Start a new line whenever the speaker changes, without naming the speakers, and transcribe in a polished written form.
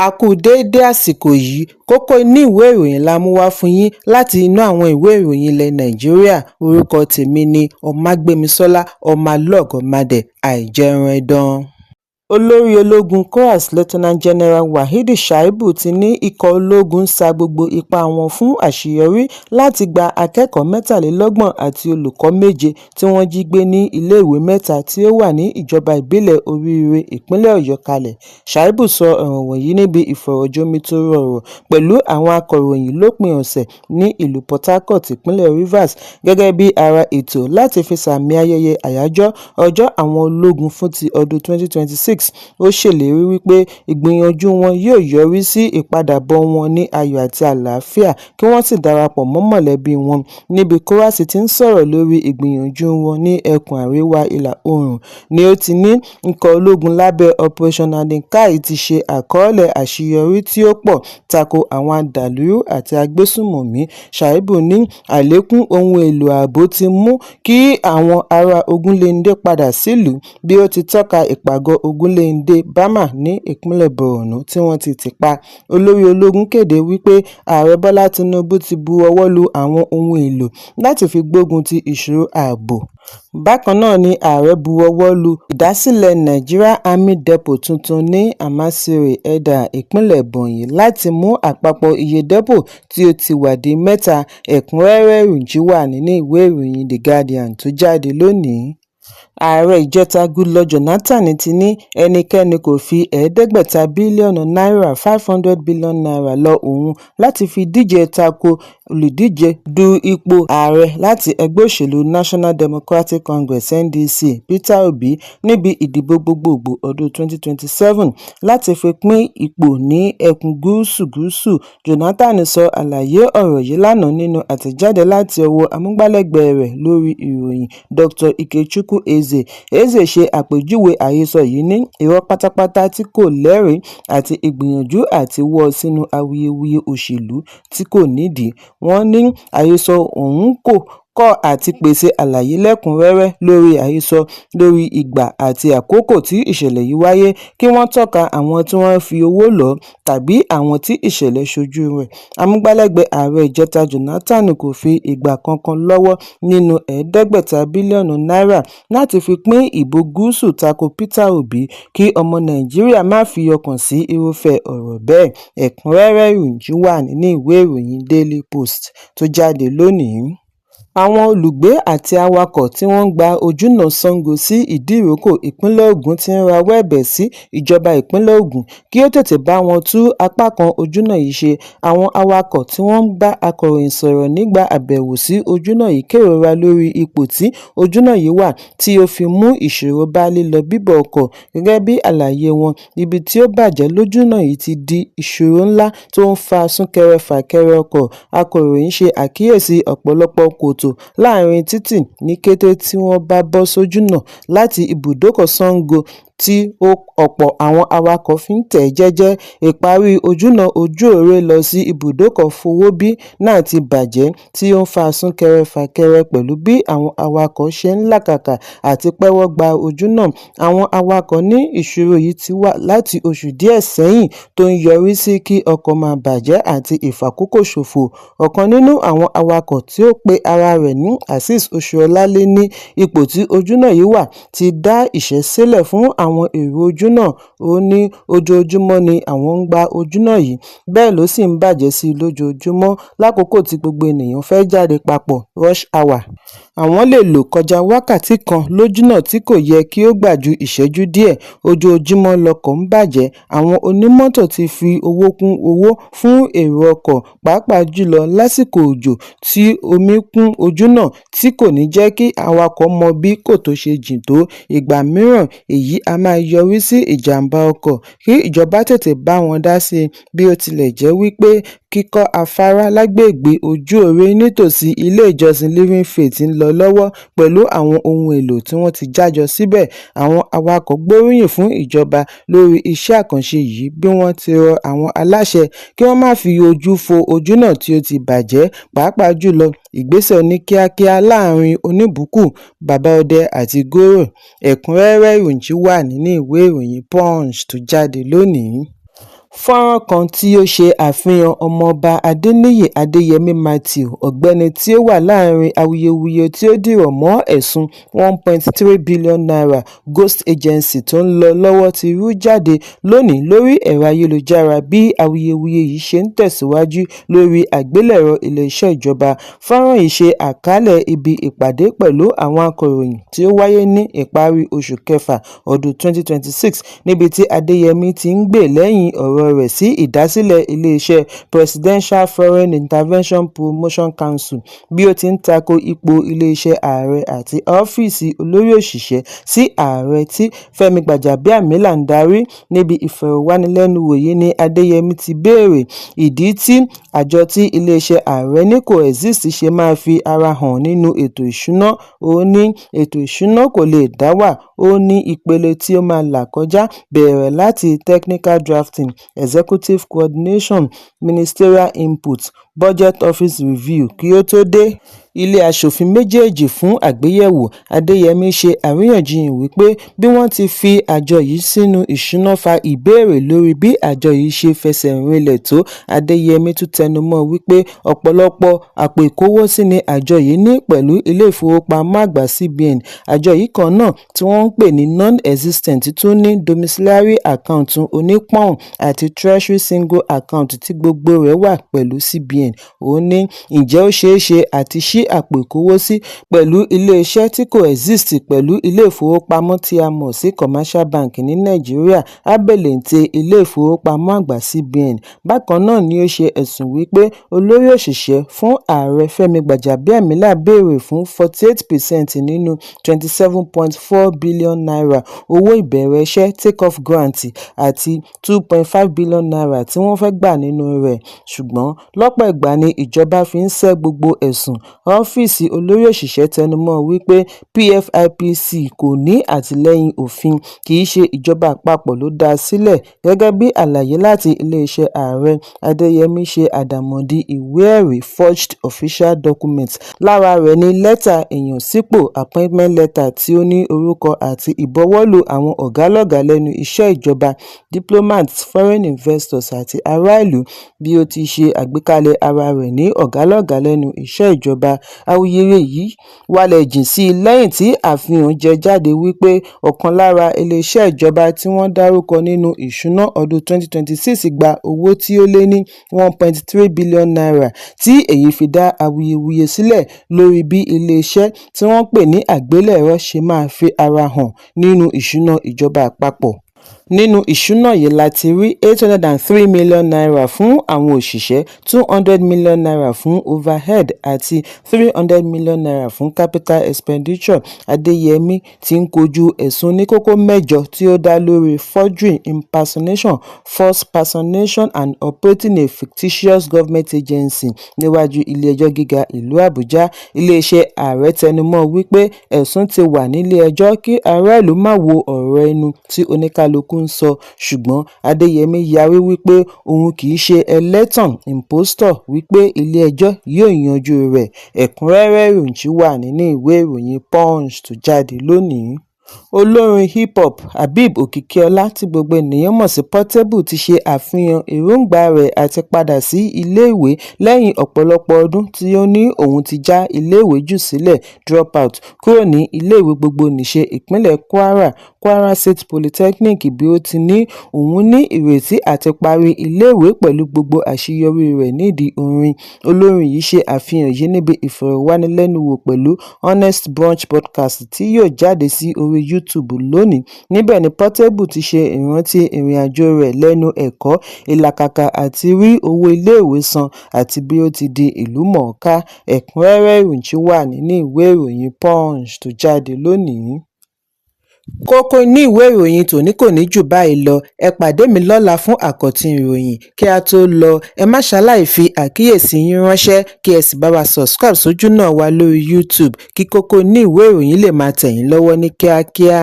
A kú déédé àsìkò yìí. Kókó inú ìwé ìròyìn la mú wá fún yín láti inú àwọn ìwé ìròyìn ilẹ̀ Nàìjíríà. Orúkọ tèmi ni Ọmágbémisọ́lá Ọmọlọ́gọ̀mádé Àìjẹunẹdàn. Olórí ológun ECOWAS Lieutenant General Waheed Shaibu ti ní ikọ̀ ológun ń sa gbogbo ipá wọn fún àṣeyọrí láti gba akẹ́kọ̀ọ́ 33 àti olùkọ́ méje tí wọ́n jí gbé ní iléèwé mẹ́ta tí ó wà ní ìjọba ìbílẹ̀ Oríire, ìpínlẹ̀ Ọ̀yọ́ kalẹ̀. Shaibu sọ ọ̀rọ̀ wọ̀nyí níbi ìfọ̀rọ̀jomitoro ọ̀rọ̀ pẹ̀lú àwọn akọ̀ròyìn lópin ọ̀sẹ̀ ní ìlú Port Harcourt, ìpínlẹ̀ Rivers, gẹ́gẹ́ bí ara ètò láti fi sààmì ayẹyẹ àyájọ́ ọjọ́ àwọn ológun fún ti ọdún 2026. Ó ṣèlérí wípé ìgbìyànjú wọn yóò yọrí sí ìpadàbọ̀ wọn ní ayọ̀ àti àlàáfíà kí wọ́n sì darapọ̀ mọ́ mọ̀lẹ́bí wọn. Níbi ECOWAS ti ń sọ̀rọ̀ lórí ìgbìyànjú wọn ní ẹkùn àríwá ìlà oòrùn ni ó ti ní ikọ̀ ológun lábẹ́ Operation Hadin Kai ti ṣe àkọọ́lẹ̀ àṣeyọrí tí ó pọ̀ tako àwọn adàlúrú àti agbésùnmọ̀mí. Shaibu ní àlékún ohun èlò ààbò ti mú kí àwọn ará Ogunléndé padà sílùú, bí ó ti tọ́ka ìpàgọ́ Ogunléndé Bama ní ìpínlẹ̀ Borno tí wọ́n ti tì pa. Olórí ológun kéde wípé Ààrẹ Bọ́lá Tinubu ti bu ọwọ́ lu àwọn ohun èlò láti fi gbógun ti ìṣòro ààbò. Bákan náà ni ààrẹ bu ọwọ́ lu ìdásílẹ̀ Nigeria Army Depot tuntun ní Amasiri, Edda, ìpínlẹ̀ Ebonyi láti mú àpapọ̀ iye dẹ́pò tí ó ti wà di mẹ́ta. Ẹ̀kúnrẹ́rẹ́ ìròyìn wà nínú ìwé ìròyìn The Guardian tó jáde lónìí. Ààrẹ ìjẹta Goodluck Jonathan ti ní ẹnikẹ́ni kò fi 500 bílíọ̀nù náírà ₦500 billion lọ òun láti fi díje tako olùdíje du ipò ààrẹ láti ẹgbẹ́ òṣèlú National Democratic Congress (NDC) Peter Obi níbi ìdìbò gbogboògbò ọdún 2027 láti fi pín ipò ní ẹkùn gúúsù gúúsù. Jonathan sọ àlàyé ọ̀rọ̀ yìí lánàá nínú àtẹ̀jáde láti ọwọ́ amúgbálẹ́gbẹ̀ẹ́ rẹ̀ lórí ìròyìn Dr Ikechukwu Eze. Eze ṣe àpèjúwe àhesọ yìí ní irọ́ pátápátá tí kò lẹ́rìí àti ìgbìyànjú àti wọ́ ọ sínú awuyewuye òṣèlú tí kò nídìí. Wọ́n ní àhesọ ọ̀hún kò kọ̀ àti pèsè àlàyé lẹ́kùn-ún-rẹ́rẹ́ lórí àhesọ lórí ìgbà àti àkókò tí ìṣẹ̀lẹ̀ yìí wáyé, kí wọ́n tọ́ka àwọn tí wọ́n fi owó lọ̀ tàbí àwọn tí ìṣẹ̀lẹ̀ ṣojú rẹ̀. Amúgbálẹ́gbẹ̀ẹ́ ààrẹ ìjẹta Jonathan kò fi ìgbà kankan lọ́wọ́ nínú 500 bílíọ̀nù náírà láti fi pín ìbò gúúsù tako Peter Obi, kí ọmọ Nàìjíríà má fi ọkàn sí irúfẹ́ ọ̀rọ̀ bẹ́ẹ̀. Ẹ̀kúnrẹ́rẹ́ ìròyìn wà nínú ìwé ìròyìn Daily Post tó jáde lónìí. Àwọn olùgbé àti awakọ̀ tí wọ́n ń gba ojúnà Sango sí Ìdíròkọ, ìpínlẹ̀ Ògùn ti ń rawọ́ ẹ̀bẹ̀ sí ìjọba ìpínlẹ̀ Ògùn kí ó tètè bá wọn tún apá kan ojúnà yìí ṣe. Àwọn awakọ̀ tí wọ́n bá akọ̀ròyìn sọ̀rọ̀ nígbà àbẹ̀wò sí ojúnà yìí kérora lórí ipò tí ojúnà yìí wà tí ó fi mú ìṣòro bá lílọ-bíbọ̀ ọkọ̀. Gẹ́gẹ́ bí àlàyé wọn, ibi tí ó bàjẹ́ lójúnà yìí ti di ìṣòro ńlá tó ń fa súnkẹrẹ-fàkẹrẹ ọkọ̀. Akọ̀ròyìn ṣe àkíyèsí ọ̀pọ̀lọpọ̀ kòtò láàárín títì ní kété tí wọ́n bá bọ́ sójúnà láti ibùdókọ̀ Sango tí ọ̀pọ̀ àwọn awakọ̀ fi ń tẹ̀ ẹ́ jẹ́jẹ́. Ìparí ojúnà Ojúòrè lọ sí ibùdókọ̀ Fọwọ́bí náà ti bàjẹ́ tí ó ń fa súnkẹrẹ-fàkẹrẹ pẹ̀lú bí àwọn awakọ̀ ṣe ń làkàkà àti pẹ́wọ́ gba ojúnà. Àwọn awakọ̀ ní ìṣòro yìí ti wà láti oṣù díẹ̀ sẹ́yìn tó ń yọrí sí kí ọkọ̀ máa bàjẹ́ àti ìfàkókòṣòfò. Ọ̀kan nínú àwọn awakọ̀ tí ó pe ara rẹ̀ ní Azeez Oṣuọlálé ní ipò tí ojúnà yìí wà ti dá ìṣẹ́ sílẹ̀ fún àwọn èrò ojúnà. Ó ní ojoojúmọ́ ni àwọn ń gba ojúnà yìí, bẹ́ẹ̀ ló sì ń bàjẹ́ sí i lójoojúmọ́ lákòókò tí gbogbo ènìyàn fẹ́ẹ́ jáde papọ̀ rush hour. Àwọn lè lò kọjá wákàtí kan lójúnà tí kò yẹ kí ó gbà ju ìṣẹ́jú díẹ̀. Ojoojúmọ́ lọkọ̀ ń bàjẹ́. Àwọn onímọ́tò ti fi owó kún owó fún èrò ọkọ̀, pàápàá jùlọ lásìkò òjò tí omi kún ojúnà tí kò ní jẹ́ kí awakọ̀ mọ bí kòtò ṣe jìn tó. Ìgbà mìíràn èyí á máa yọrí sí ìjàm̀bá ọkọ̀. Kí ìjọba tètè bá wọn dá sí i. Bí ó tilẹ̀ jẹ́ wípé kíkọ́ afárá lágbègbè Ojúòrè nítòsí ilé ìjọsìn Living Faith ń lọ lọ́wọ́ pẹ̀lú àwọn ohun èlò tí wọ́n ti jájọ síbẹ̀. Àwọn awakọ̀ gbóríyìn fún ìjọba lórí iṣẹ́ àkànṣe yìí bí wọ́n ti rọ àwọn aláṣẹ kí wọ́n má fi ojú fo ojúnà tí ó ti bàjẹ́, pàápàá jùlọ ìgbésẹ̀ oníkíákíá láàrin Oníbùkù, Bàbá-Òde àti Gòrò. Ẹ̀kúnrẹ́rẹ́ ìròyìn wà nínú ìwé ìròyìn Punch tó jáde lónìí. Fọ́nrán kan tí ó ṣe àfihàn Ọmọọba Adéníyì Adéyẹmi Matthew, ọ̀gbẹ́ni tí ó wà láàrin awuyewuye tí ó dìrọ̀ mọ́ ẹ̀sùn ₦1.3 billion ghost agency tó ń lọ lọ́wọ́ ti rú jáde lónìí lórí ẹ̀rọ ayélujára bí awuyewuye yìí ṣe ń tẹ̀síwájú lórí àgbélẹ̀rọ iléeṣẹ́ ìjọba. Fọ́nrán yìí ṣe àkàálẹ̀ ibi ìpàdé pẹ̀lú àwọn akọ̀ròyìn tí ó wáyé ní ìparí oṣù kẹfà ọdún 2026, níbi tí Adéyẹmi ti ń gbè lẹ́yìn ọ̀rọ̀ rẹ̀ sí ìdásílẹ̀ iléeṣẹ́ Presidential Foreign Intervention Promotion Council, bí ó ti ń tako ipò iléeṣẹ́ ààrẹ àti ọ́fíìsì olórí òṣìṣẹ́ sí ààrẹ tí Fẹ́mi Gbàjàbíàmílà ń darí. Níbi ìfọ̀rọ̀wánilẹ́nuwò yìí ní Adéyẹmi ti béèrè ìdí tí àjọ tí iléeṣẹ́ ààrẹ ní kò exist ṣe máa fi ara hàn nínú ètò ìṣúná. Ó ní ètò ìṣúná kò lè dá wà, ó ní ìpele tí ó máa là kọjá, bẹ̀rẹ̀ láti technical drafting, executive coordination, ministerial input, budget office review kí ó tó dé ilé aṣòfin méjèèjì fún àgbéyẹ̀wò. Adéyẹmi ṣe àríyànjiyàn wípé bí wọ́n ti fi àjọ yìí sínú ìṣúná fa ìbéèrè lórí bí àjọ yìí ṣe fẹsẹ̀ rinlẹ̀ tó. Adéyẹmi tún tẹnumọ́ wípé ọ̀pọ̀lọpọ̀ àpò ìkówósí ní àjọ yìí ní pẹ̀lú ilé ìfowópamọ́ àgbà CBN. Àjọ yìí kan náà tí wọ́n ń pè ní non-existent tún ní domiciliary account onípọ́ùn àti treasury single account tí gbogbo rẹ̀ wà pẹ̀lú CBN. Ó ní ǹjẹ́ ó ṣeé ṣe àti ṣí àpò ìkówósí pẹ̀lú iléeṣẹ́ tí kò exist pẹ̀lú ilé ìfowópamọ́ tí a mọ̀ sí commercial bank ní Nàìjíríà, ábèlèńtè ilé ìfowópamọ́ àgbà CBN. Bákan náà ni ó ṣe ẹ̀sùn wípé olórí òṣìṣẹ́ fún ààrẹ Fẹ́mi Gbàjàbíàmílà béèrè fún 48% nínú ₦27.4 billion owó ìbẹ̀rẹ̀ iṣẹ́ take-off grant àti ₦2.5 billion tí wọ́n fẹ́ gbà nínú rẹ̀. Ṣùgbọ́n lọ́pọ̀ ìgbà ni ìjọba fi ń sẹ́ gbogbo ẹ̀sùn. Ọ́fíìsì olórí òṣìṣẹ́ tẹnumọ́ wípé PFIPC kò ní àtìlẹ́yìn òfin, kì í ṣe ìjọba àpapọ̀ ló dá a sílẹ̀ gẹ́gẹ́ bí àlàyé láti iléeṣẹ́ ààrẹ. Adéyẹmi ṣe àdàmọ̀dì ìwé ẹ̀rí forged official documents. Lára rẹ̀ ní lẹ́tà ìyànsípò appointment letter tí ó ní orúkọ àti ìbuwọ́lù àwọn ọ̀gálọ́gàá lẹ́nu iṣẹ́ ìjọba, diplomats, foreign investors àti ará ìlú, bí ó ti ṣe àgbékalẹ̀ ara rẹ̀ ní ọ̀gálọ́gàá lẹ́nu iṣẹ́ ìjọba. Awuyewuye yìí walẹ̀ jìn sí lẹ́yìn tí àfihàn jẹ jáde wípé ọ̀kan lára iléeṣẹ́ ìjọba tí wọ́n dárúkọ nínú ìṣúná ọdún 2026 gba owó tí ó lé ní ₦1.3 billion, tí èyí fi dá awuyewuye sílẹ̀ lórí bí iléeṣẹ́ tí wọ́n pè ní àgbélẹ̀rọ ṣe máa fi ara hàn nínú ìṣúná ìjọba àpapọ̀. Nínú ìṣúná yìí la ti rí ₦803 million fún àwọn òṣìṣẹ́, ₦200 million fún overhead àti ₦300 million fún capital expenditure. Adéyẹmi ti ń kojú ẹ̀sùn oníkókó mẹ́jọ tí ó dá lórí forgery, impersonation, false personation and operating a fictitious government agency níwájú ilé-ẹjọ́ gíga ìlú Àbújá. Iléeṣẹ́ ààrẹ tẹnumọ́ wípé ẹ̀sùn ti wà nílé ẹjọ́, kí ará ìlú má wo ọ̀rọ̀ ẹnu tí oníkálukú ń sọ. Ṣùgbọ́n Adéyẹmi yarí wípé òun kì í ṣe ẹlẹ́tàn impostor, wípé ilé-ẹjọ́ yóò yanjú rẹ̀. Ẹ̀kúnrẹ́rẹ́ ìròyìn wà nínú ìwé ìròyìn Punch tó jáde lónìí. Olórin hip hop Habeeb Okikiola tí gbogbo ènìyàn mọ̀ sí Portable ti ṣe àfihàn èròǹgbà rẹ̀ àti padà sí ilé-ìwé lẹ́yìn ọ̀pọ̀lọpọ̀ ọdún tí ó ní òun ti já iléèwé jù sílẹ̀ drop out kúrò ní iléèwé gbogbonìṣe ìpínlẹ̀ Kwara, Kwara State Polytechnic, bí ó ti ní òun ní ìrètí àti parí iléèwé pẹ̀lú gbogbo àṣeyọrí rẹ̀ nídìí orin. Olórin yìí ṣe àfihàn yìí níbi ìfọ̀rọ̀wánilẹ́nuwò pẹ̀lú Honest Brunch Podcast tí yóò jáde sí orí YouTube lónìí. Níbẹ̀ ni Portable ti ṣe ìrántí ìrìnàjò rẹ̀ lẹ́nu ẹ̀kọ́, ìlàkàkà àti rí owó iléèwé san àti bí ó ti di ìlúmọ̀ọ́ká. Ẹ̀kúnrẹ́rẹ́ ìròyìn wà nínú ìwé ìròyìn Punch tó jáde lónìí. Kókó inú ìwé ìròyìn tòní kò ní jù báyìí lọ. Ẹ pàdé mi lọ́la fún àkọ́tún ìròyìn. Kí a tó lọ, ẹ má ṣaláì fi àkíyèsí yín ránṣẹ́, kí ẹ sì bá wa subscribe sójúnà wa lórí YouTube kí kókó inú ìwé ìròyìn lè máa tẹ̀ yín lọ́wọ́ ní kíákíá.